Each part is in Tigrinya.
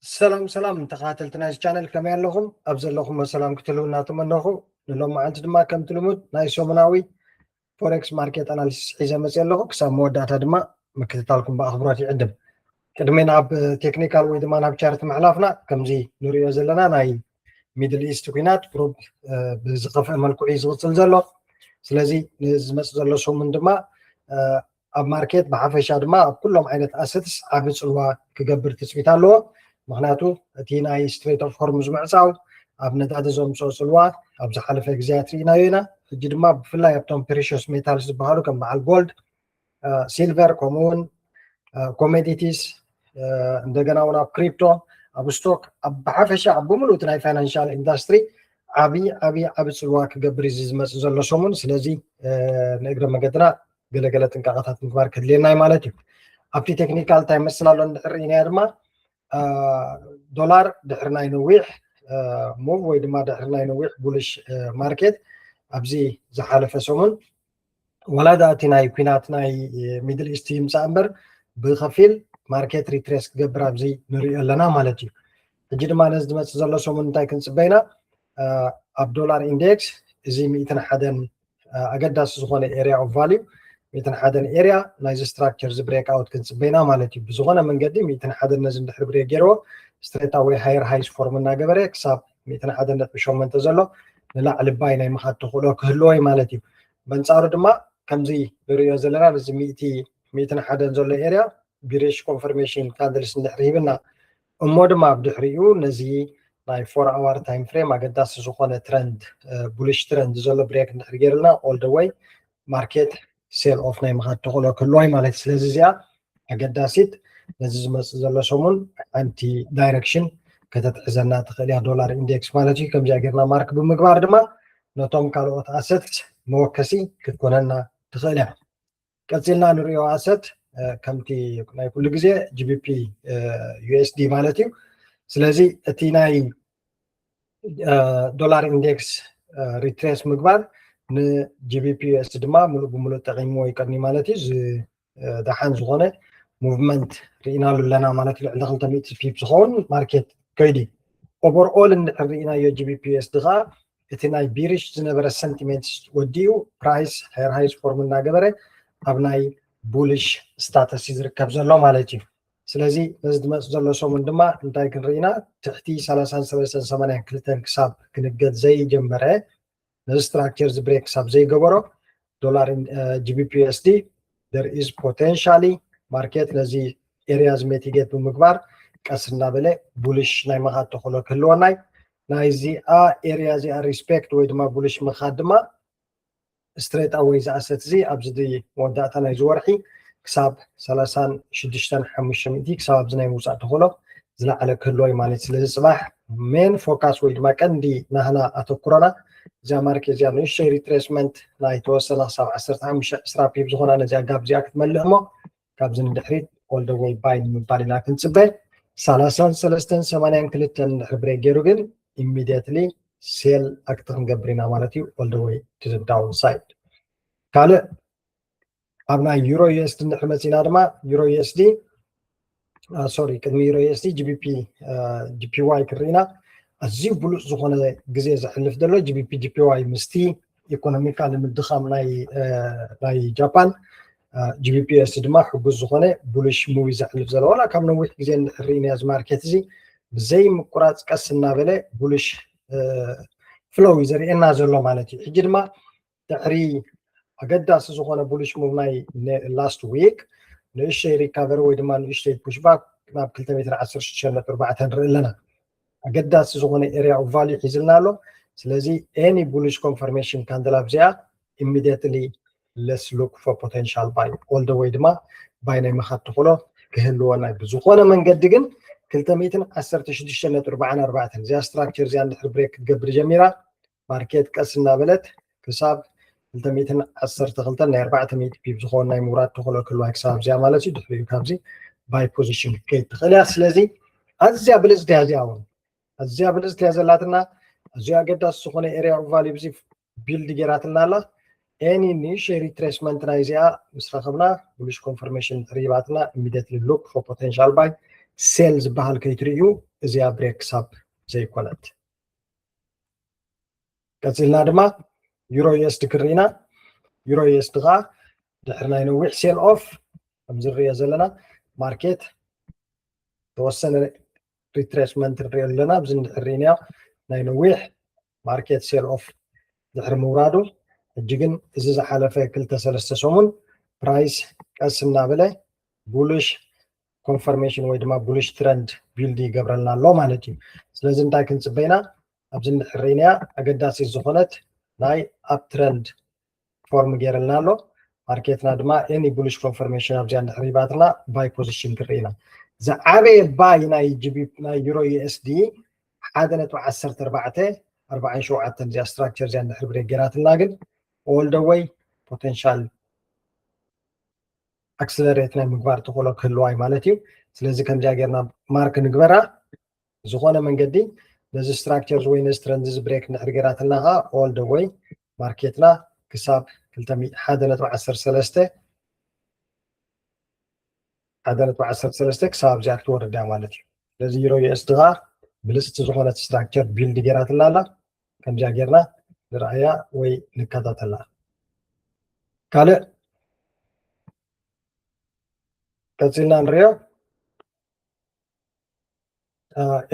ሰላም ሰላም ተኸታተልቲ ናይዚ ቻነል፣ ከመይ ኣለኹም? ኣብ ዘለኹም ሰላም ክትህልውና ተመነኹ። ንሎም መዓልቲ ድማ ከምቲ ልሙድ ናይ ሰሙናዊ ፎሬክስ ማርኬት ኣናሊሲስ ሒዘ መፅእ ኣለኹ። ክሳብ መወዳእታ ድማ ምክትታልኩም ብኣኽብሮት ይዕድም። ቅድሚ ናብ ቴክኒካል ወይ ድማ ናብ ቻርት ምሕላፍና፣ ከምዚ ንሪኦ ዘለና ናይ ሚድል ኢስት ኩናት ፕሮብ ብዝኸፍአ መልክዑ እዩ ዝቕፅል ዘሎ። ስለዚ ንዝመፅእ ዘሎ ሰሙን ድማ ኣብ ማርኬት ብሓፈሻ ድማ ኣብ ኩሎም ዓይነት ኣሰትስ ዓቢ ፅልዋ ክገብር ትፅቢት ኣለዎ። ምክንያቱ እቲ ናይ ስትሬት ኦፍ ሆርሙዝ ምዕፃው ኣብ ነዳዲ ዘምፅኦ ፅልዋ ኣብ ዝሓለፈ ግዜያት ርኢናዮ ኢና። ሕጂ ድማ ብፍላይ ኣብቶም ፕሪሽስ ሜታልስ ዝበሃሉ ከም በዓል ጎልድ፣ ሲልቨር፣ ከምኡውን ኮሞዲቲስ፣ እንደገና እውን ኣብ ክሪፕቶ፣ ኣብ ስቶክ፣ ኣብ ብሓፈሻ ኣብ ብምሉእ እቲ ናይ ፋይናንሻል ኢንዳስትሪ ዓቢ ዓቢ ዓቢ ፅልዋ ክገብር እዩ ዝመፅእ ዘሎ ሰሙን። ስለዚ ንእግረ መገድና ገለገለ ጥንቃቐታት ምግባር ከድልየና እዩ ማለት እዩ። ኣብቲ ቴክኒካል እንታይ መስል ኣሎ እንድሕር ርኢናዮ ድማ ዶላር ድሕሪ ናይ ነዊሕ ሙቭ ወይ ድማ ድሕሪ ናይ ነዊሕ ቡልሽ ማርኬት ኣብዚ ዝሓለፈ ሰሙን ዋላ ዳ እቲ ናይ ኩናት ናይ ሚድል ኢስት ይምፃእ እምበር ብከፊል ማርኬት ሪትሬስ ክገብር ኣብዚ ንሪኦ ኣለና ማለት እዩ። ሕጂ ድማ ነዚ ዝመፅእ ዘሎ ሰሙን እንታይ ክንፅበይና? ኣብ ዶላር ኢንዴክስ እዚ ሚእትን ሓደን ኣገዳሲ ዝኾነ ኤሪያ ኦፍ ቫሊዩ ሚእትን ሓደን ኤሪያ ናይዚ ስትራክቸር እዚ ብሬክ ኣውት ክንፅበይና ማለት እዩ። ብዝኾነ መንገዲ ሚእትን ሓደን ነዚ እንድሕር ብሬክ ገይርዎ ስትሬት ኣወይ ሃየር ሃይስ ፎርም እናገበረ ክሳብ ሚእትን ሓደን ነጥቢ ሸሞንተ ዘሎ ንላዕሊ ባይ ናይ ምኻድ ተኽእሎ ክህልዎ እዩ ማለት እዩ። በንፃሩ ድማ ከምዚ ንሪኦ ዘለና ነዚ ሚእቲ ሚእትን ሓደን ዘሎ ኤሪያ ቢሪሽ ኮንፈርሜሽን ካንድልስ እንድሕር ሂብና እሞ ድማ ብድሕሪኡ ነዚ ናይ ፎር ኣዋር ታይም ፍሬም ኣገዳሲ ዝኾነ ትረንድ ቡሊሽ ትረንድ ዘሎ ብሬክ እንድሕር ገይርልና ኦል ደ ወይ ማርኬት ሴል ኦፍ ናይ ምኻድ ተኽእሎ ክህልዋይ ማለት እዩ። ስለዚ እዚኣ ኣገዳሲት ነዚ ዝመፅእ ዘሎ ሰሙን ሓንቲ ዳይረክሽን ከተትሕዘና ትኽእል እያ ዶላር ኢንዴክስ ማለት እዩ። ከምዚኣ ጌርና ማርክ ብምግባር ድማ ነቶም ካልኦት ኣሰት መወከሲ ክትኮነና ትኽእል እያ። ቀፂልና ንሪኦ ኣሰት ከምቲ ናይ ኩሉ ግዜ ጂቢፒ ዩኤስዲ ማለት እዩ። ስለዚ እቲ ናይ ዶላር ኢንዴክስ ሪትሬስ ምግባር ንጂቢፒ ዩኤስዲ ድማ ሙሉእ ብሙሉእ ጠቂምዎ ይቀኒ ማለት እዩ። ደሓን ዝኾነ ሙቭመንት ርኢናሉ ኣለና ማለት እዩ። ልዕሊ ክልተ ሚእቲ ፒፕ ዝኸውን ማርኬት ከይዱ። ኦቨርኦል እንድሕር ርኢናዮ ጂቢፒ ዩኤስዲ ከዓ እቲ ናይ ቢሪሽ ዝነበረ ሰንቲሜንት ወዲኡ ፕራይስ ሃየር ሃይስ ፎርም እናገበረ ኣብ ናይ ቡሊሽ ስታተስ እዩ ዝርከብ ዘሎ ማለት እዩ። ስለዚ ነዚ ዝመፅእ ዘሎ ሰሙን ድማ እንታይ ክንርኢና ትሕቲ ሰላሳን ሰለስተን ሰማንያን ክልተን ክሳብ ክንገድ ዘይጀመረ ነዚ ስትራክቸር እዚ ብሬክ ክሳብ ዘይገበሮ ዶላር ጂቢፒ ዩኤስዲ there is potentially ማርኬት ነዚ ኤሪያ እዚ ሜቲጌት ብምግባር ቀስ እናበለ ቡሊሽ ናይ ምኻድ ተኽእሎ ክህልወናይ ናይዚኣ ኤሪያ እዚኣ ሪስፔክት ወይ ድማ ቡሊሽ ምኻድ ድማ ስትሬት ኣወይ ዝኣሰት እዚ ኣብዚ መወዳእታ ናይዚ ወርሒ ክሳብ ሰላሳን ሽዱሽተን ሓሙሽተ ሚእቲ ክሳብ ኣብዚ ናይ ምውፃእ ተኽእሎ ዝለዓለ ክህልዎ እዩ ማለት እዩ። ስለዚ ፅባሕ ሜን ፎካስ ወይ ድማ ቀንዲ ናህና ኣተኩሮና እዚኣ ማርኬት እዚኣ ንእሽተይ ሪትሬስመንት ናይ ተወሰነ ክሳብ ዓሰርተ ሓሙሽተ ዕስራ ፒፕ ዝኾና ነዚኣ ጋብ እዚኣ ክትመልእ እሞ ካብዚ ንድሕሪት ኦል ደ ወይ ባይ ንምባል ኢና ክንፅበ። ሰላሳን ሰለስተን ሰማንያን ክልተን እንድሕር ብሬክ ገይሩ ግን ኢሚድየትሊ ሴል ኣክት ክንገብር ኢና ማለት እዩ። ኦል ደ ወይ ቱ ዳውን ሳይድ። ካልእ ኣብ ናይ ዩሮ ዩኤስዲ እንድሕር መፂና ድማ ዩሮ ዩኤስዲ ሶሪ ቅድሚ ዩሮ ዩኤስዲ ጂቢፒ ጂፒዋይ ክርኢና ኣዝዩ ብሉፅ ዝኾነ ግዜ ዘሕልፍ ዘሎ ጂቢፒ ጂፒዋይ ምስቲ ኢኮኖሚካል ምድኻም ናይ ጃፓን ጂቢፒ ዩኤስዲ ድማ ሕጉዝ ዝኾነ ቡሊሽ ሙቪ ዘሕልፍ ዘሎ ዋላ ካብ ነዊሕ ግዜ እንድሕር ርኢና እዚ ማርኬት እዚ ብዘይ ምቁራፅ ቀስ እናበለ ቡሊሽ ፍሎው እዩ ዘርእየና ዘሎ ማለት እዩ። ሕጂ ድማ ድሕሪ ኣገዳሲ ዝኾነ ቡሊሽ ሙቭ ናይ ላስት ዊክ ንእሽተይ ሪካቨሪ ወይ ድማ ንእሽተይ ፑሽባክ ናብ ክልተ ሚእትን ዓሰርተ ሽዱሽተ ነጥቢ ኣርባዕተ ንርኢ ኣለና። ኣገዳሲ ዝኾነ ኤሪያ ኦፍ ቫልዩ ሒዝልና ኣሎ። ስለዚ ኤኒ ቡሊሽ ኮንፈርሜሽን ካንድል ኣብዚኣ ኢሚድየትሊ let's look for potential buy all the way ድማ ባይ ናይ ምኻድ ተኽእሎ ክህልወና እዩ። ብዝኾነ መንገዲ ግን ክልተ ሚእትን ዓሰርተ ሽዱሽተ ነጥቢ ኣርባዓን ኣርባዕተን እዚኣ ስትራክቸር እዚኣ እንድሕር ብሬክ ክትገብር ጀሚራ ማርኬት ቀስ እናበለት ክሳብ ክልተ ሚእትን ዓሰርተ ክልተን ናይ ኣርባዕተ ሚእቲ ፒፕ ዝኾን ናይ ምውራድ ተኽእሎ ክህልዋ ክሳብ እዚኣ ማለት እዩ። ድሕሪኡ ካብዚ ባይ ፖዚሽን ክትከይድ ትኽእል እያ። ስለዚ ኣዝያ ብልፅቲ እያ እዚኣ እውን ኣዝያ ብልፅቲ እያ ዘላትና። ኣዝዩ ኣገዳሲ ዝኾነ ኤሪያ ኦፍ ቫልዩ ብዚ ቢልድ ጌራትና ኣላ። ኤኒ ንእሽተይ ሪትሬስመንት ናይ እዚኣ ምስ ረኸብና ቡሊሽ ኮንፈርሜሽን ሪባትና ኢሚድየትሊ ሉክ ፎር ፖቴንሻል ባይ። ሴል ዝበሃል ከይትርእዩ እዚኣ break ክሳብ ዘይኮነት። ቀፂልና ድማ Euro U S D ክርኢና። Euro U S D ከዓ ድሕሪ ናይ ነዊሕ sell off ከምዚ ንሪኦ ዘለና market ተወሰነ retracement ንሪኦ ኣለና። ኣብዚ እንድሕር ርኢናዮ ናይ ነዊሕ market sell off ድሕሪ ምውራዱ፣ ሕጂ ግን እዚ ዝሓለፈ ክልተ ሰለስተ ሰሙን price ቀስ እናበለ bullish confirmation ወይ ድማ bullish trend build ይገብረልና ኣሎ ማለት እዩ። ስለዚ እንታይ ክንፅበይና? ኣብዚ እንድሕር ርኢናያ ኣገዳሲት ዝኾነት ናይ uptrend form ገይረልና ኣሎ። ማርኬትና ድማ any bullish confirmation ኣብዚኣ እንድሕር ሂባትና buy position ክርኢ ኢና። ዝዓበየ buy ናይ GB ናይ Euro U S D ሓደ ነጥቢ ዓሰርተ ኣርባዕተ ኣርባዓን ሸውዓተን እዚኣ structure እዚኣ እንድሕር break ገይራትና ግን all the way potential accelerate ናይ ምግባር ተኽእሎ ክህልዋ እዩ ማለት እዩ። ስለዚ ከምዚኣ ጌርና mark ንግበራ። ዝኾነ መንገዲ ነዚ structure ወይ ነዚ trend እዚ break እንድሕር ገይራትና ከዓ all the way ማርኬትና ክሳብ ክልተ ሚእቲ ሓደ ነጥቢ ዓሰርተ ሰለስተ ሓደ ነጥቢ ዓሰርተ ሰለስተ ክሳብ ኣብዚኣ ክትወርድ እያ ማለት እዩ። ስለዚ Euro U S D ከዓ ብልፅቲ ዝኾነት structure build ገይራትና ኣላ። ከምዚኣ ጌርና ንረኣያ ወይ ንከታተላ። ካልእ ቀፂልና ንሪኦ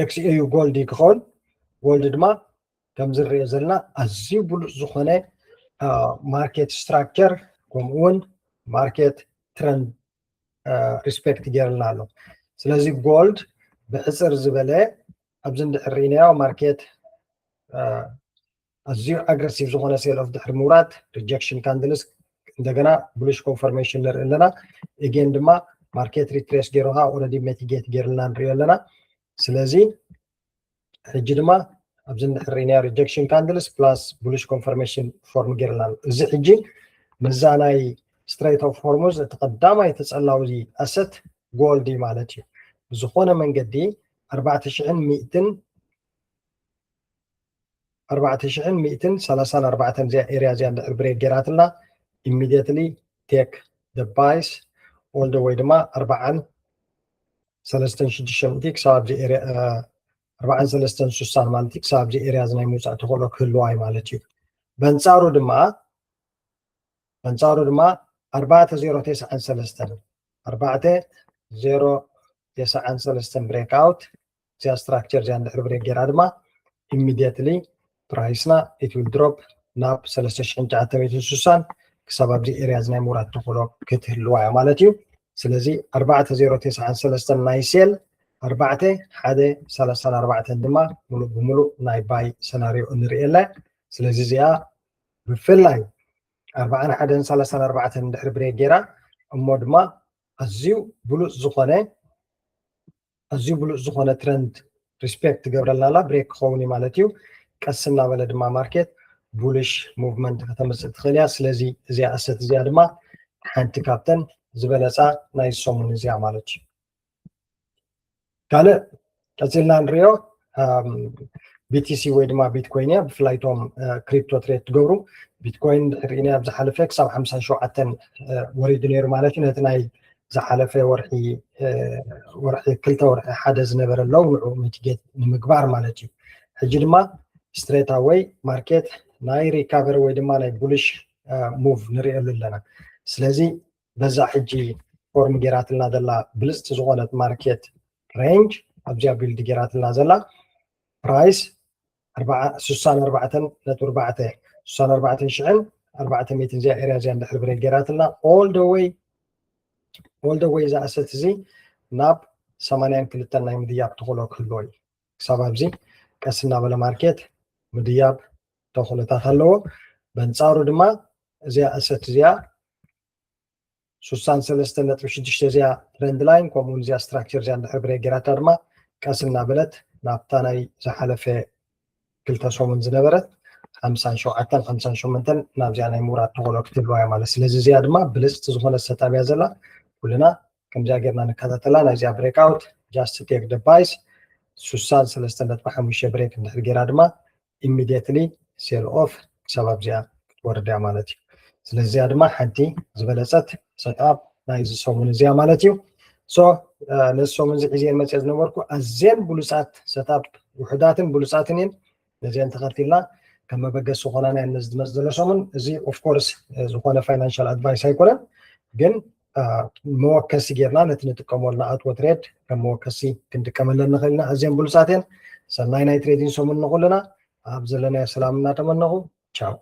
XAU gold ክኸውን። Gold ድማ ከምዚ ንሪኦ ዘለና ኣዝዩ ብሉፅ ዝኾነ market structure ከምኡ እውን market trend respect ገይርልና ኣሎ። ስለዚ gold ብሕፅር ዝበለ ኣብዚ እንድሕር ርኢናዮ market ኣዝዩ aggressive ዝኾነ sell off ድሕሪ ምውራድ rejection candles እንደገና bullish confirmation ንርኢ ኣለና። Again ድማ market retrace ገይሩ ከዓ already mitigate ገይርልና ንሪኦ ኣለና። ስለዚ ሕጂ ድማ ኣብዚ እንድሕር ርኢናዮ rejection candles plus bullish confirmation form ገይርልና ኣሎ። እዚ ሕጂ ምዛ ናይ Strait of Hormuz እቲ ቀዳማይ ተፀላዊ asset gold እዩ ማለት እዩ። ብዝኾነ መንገዲ ኣርባዕተ ሽሕን ሚእትን ኣርባዕተ ሽሕን ሚእትን ሰላሳን ኣርባዕተን እዚኣ area እዚኣ እንድሕር break ገይራትና immediately take the buys all the way ድማ ኣርባዓን ሰለስተን ሽዱሽተ ሚእቲ ክሳብ ኣብዚ area ኣርባዓን ሰለስተን ስሳን ማለት እዩ ክሳብ ኣብዚ area እዚ ናይ ምውፃእ ተኽእሎ ክህልዋ እዩ ማለት እዩ። በንፃሩ ድማ በንፃሩ ድማ ኣርባዕተ ዜሮ ተስዓን ሰለስተን ኣርባዕተ ዜሮ ተስዓን ሰለስተን breakout እዚኣ structure እዚኣ እንድሕር break ገይራ ድማ immediately price ና it will drop ናብ ሰለስተ ሽሕን ትሽዓተ ሚእትን ስሳን ክሳብ ኣብዚ area እዚ ናይ ምውራድ ተኽእሎ ክትህልዋ እያ ማለት እዩ። ስለዚ ኣርባዕተ ዜሮ ተስዓን ሰለስተን ናይ sell ኣርባዕተ ሓደ ሰላሳን ኣርባዕተን ድማ ሙሉእ ብሙሉእ ናይ buy scenario ንሪኤላ። ስለዚ እዚኣ ብፍላይ ኣርባዓን ሓደን ሰላሳን ኣርባዕተን እንድሕር break ገይራ እሞ ድማ ኣዝዩ ብሉፅ ዝኾነ ኣዝዩ ብሉፅ ዝኾነ trend respect ትገብረልና ኣላ break ክኸውን እዩ ማለት እዩ። ቀስ እናበለ ድማ market bullish movement ከተምፅእ ትኽእል እያ። ስለዚ እዚኣ asset እዚኣ ድማ ሓንቲ ካብተን ዝበለፃ ናይ ሰሙን እዚኣ ማለት እዩ። ካልእ ቀፂልና ንሪኦ BTC ወይ ድማ Bitcoin እያ። ብፍላይ እቶም crypto trade ትገብሩ Bitcoin ርኢና ኣብ ዝሓለፈ ክሳብ ሓምሳን ሸውዓተን ወሪዱ ነይሩ ማለት እዩ። ነቲ ናይ ዝሓለፈ ወርሒ ወርሒ ክልተ ወርሒ ሓደ ዝነበረ low ንዑ mitigate ንምግባር ማለት እዩ። ሕጂ ድማ straight away market ናይ recovery ወይ ድማ ናይ bullish move ንሪእሉ ኣለና። ስለዚ በዛ ሕጂ form ገይራትልና ዘላ ብልፅቲ ዝኾነት market range ኣብዚኣ build ገይራትልና ዘላ price ስሳን ኣርባዕተን ነጥቢ ኣርባዕተ ስሳን ኣርባዕተን ሽሕን ኣርባዕተ ሚእትን እዚኣ area እዚኣ እንድሕር break ገይራትልና all the way all the way እዛ asset እዚ ናብ ሰማንያን ክልተን ናይ ምድያብ ተኽእሎ ክህልዎ እዩ። ክሳብ ኣብዚ ቀስ እናበለ market ምድያብ ተኽእሎታት ኣለዎ። በንፃሩ ድማ እዚኣ asset እዚኣ ስሳን ሰለስተን ነጥቢ ሽዱሽተ እዚኣ trend line ከምኡ እውን እዚኣ structure እዚኣ እንድሕር break ገይራታ ድማ ቀስ እናበለት ናብታ ናይ ዝሓለፈ ክልተ ሰሙን ዝነበረት ሓምሳን ሸውዓተን ሓምሳን ሸሞንተን ናብዚኣ ናይ ምውራድ ተኽእሎ ክትህልዋ እያ ማለት። ስለዚ እዚኣ ድማ ብልፅቲ ዝኾነ setup እያ ዘላ። ኩልና ከምዚኣ ጌርና ንከታተላ። ናይዚኣ breakout just take the buys ስሳን ሰለስተን ነጥቢ ሓሙሽተ break እንድሕር ጌራ ድማ immediately sell off ክሳብ ኣብዚኣ ክትወርድ እያ ማለት እዩ። ስለዚ እዚኣ ድማ ሓንቲ ዝበለፀት setup ናይዚ ሰሙን እዚኣ ማለት እዩ። so ነዚ ሰሙን እዚ ሒዘን መፅአ ዝነበርኩ ኣዝየን ብሉፃት ሰታፕ ውሕዳትን ብሉፃትን እየን። ነዚአን ተኸቲልና ከም መበገሲ ዝኾናና እየን ነዚ ዝመፅ ዘሎ ሰሙን እዚ። Of course ዝኾነ ፋይናንሻል ኣድቫይስ ኣይኮነን፣ ግን መወከሲ ጌርና ነቲ ንጥቀመሉ ንኣትዎ ትሬድ ከም መወከሲ ክንጥቀመለን ንኽእል ኢና። ኣዝየን ብሉፃት እየን። ሰናይ ናይ ትሬዲንግ ሰሙን ንኹልና። ኣብ ዘለናዮ ሰላም እናተመነኹ ቻው።